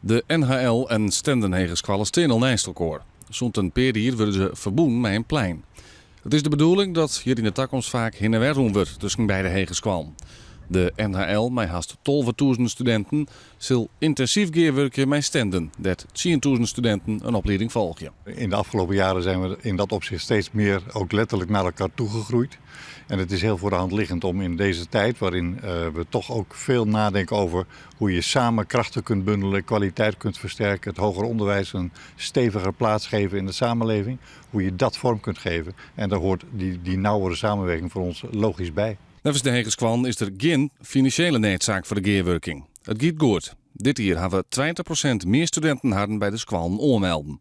De NHL en Stenden Hegeskoalle stean al neist elkoar. Sûnt in pear jier wurde se ferbûn mei in plein. It is de bedoeling dat hjir yn de takomst faak hinne en wer rûn wurdt tusken beide hegeskoallen. De NHL mei hast 12.000 studinten sil yntinsyf gearwurkje mei Stenden, dêr't 10.000 studinten in oplieding folgje. In de afgelopen jaren zijn we in dat opzicht steeds meer ook letterlijk naar elkaar toegegroeid. En het is heel voor de hand liggend om in deze tijd, waarin we toch ook veel nadenken over hoe je samen krachten kunt bundelen, kwaliteit kunt versterken, het hoger onderwijs een steviger plaats geven in de samenleving, hoe je dat vorm kunt geven. En daar hoort die nauwere samenwerking voor ons logisch bij. Neffens de hegeskoallen is der gjin finansjele needsaak foar de gearwurking. It giet goed. Dit jier hawwe 20% mear studinten harren by de skoallen oanmelden.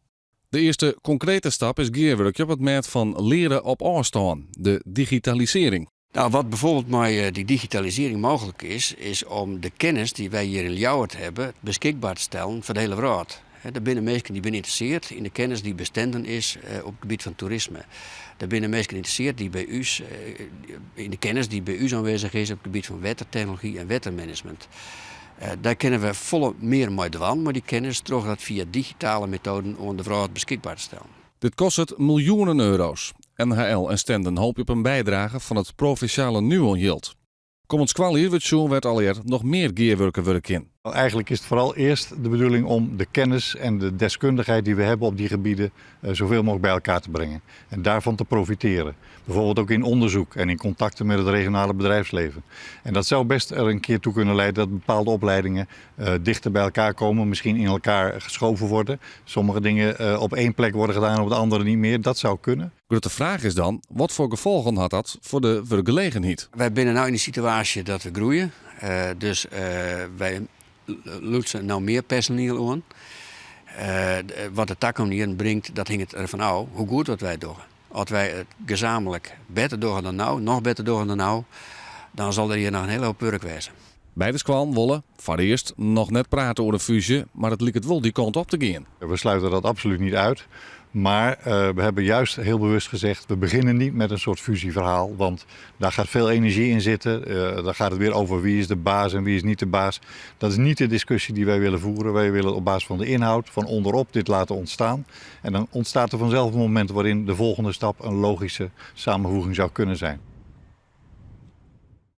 De earste konkrete stap is gearwurkje op it mêd fan leare op ôfstân, de digitalisearring. Nou, wat bijvoorbeeld mei dy digitalisearring mooglik is, is om de kennis dy't wy hjir yn Ljouwert hawwe beskikber te stellen foar de hiele wrâld. Der binne minsken dy't binne ynteressearre yn de kennis dy't by Stenden is op it gebiet fan toerisme. Der binne minsken ynteressearre dy't by ús, yn de kennis dy't by ús oanwêzich is op it gebiet fan wettertechnology en wettermanagement. Dêr kinne we folle mear mei dwaan mei dy kennis troch dat fia digitale metoaden oan de wrâld beskikber te stellen. Dit kostet miljoenen euro's. NHL en Stenden hoopje op in bydrage fan it provinsjale Nuon-jild. Kommend skoaljier wurdt sjoen wêr't allegear noch mear gearwurke wurde kin. Eigenlijk is het vooral eerst de bedoeling om de kennis en de deskundigheid die we hebben op die gebieden zoveel mogelijk bij elkaar te brengen. En daarvan te profiteren. Bijvoorbeeld ook in onderzoek en in contacten met het regionale bedrijfsleven. En dat zou best er een keer toe kunnen leiden dat bepaalde opleidingen dichter bij elkaar komen, misschien in elkaar geschoven worden. Sommige dingen op één plek worden gedaan, op de andere niet meer. Dat zou kunnen. Grutte fraach is dan, watfoar gefolgen hat dat foar de wurkgelegenheid? Wy binne no yn de situaasje dat we groeie. Dus wy lûke no mear personiel oan. Wat de takomst jierren bringt, dat hinget derfan ôf hoe goed dat wy it dogge. As wy it gesamentlik better dogge dan no, noch better dogge dan no, dan sil der hjir noch in hiele hoop wurk wêze. Beide skoallen wolle foarearst noch net prate oer in fúzje, mar it liket wol dy kant op te gean. We sluiten dat absoluut niet uit. Maar we hebben juist heel bewust gezegd, we beginnen niet met een soort fusieverhaal. Want daar gaat veel energie in zitten. Daar gaat het weer over wie is de baas en wie is niet de baas. Dat is niet de discussie die wij willen voeren. Wij willen op basis van de inhoud, van onderop, dit laten ontstaan. En dan ontstaat er vanzelf een moment waarin de volgende stap een logische samenvoeging zou kunnen zijn.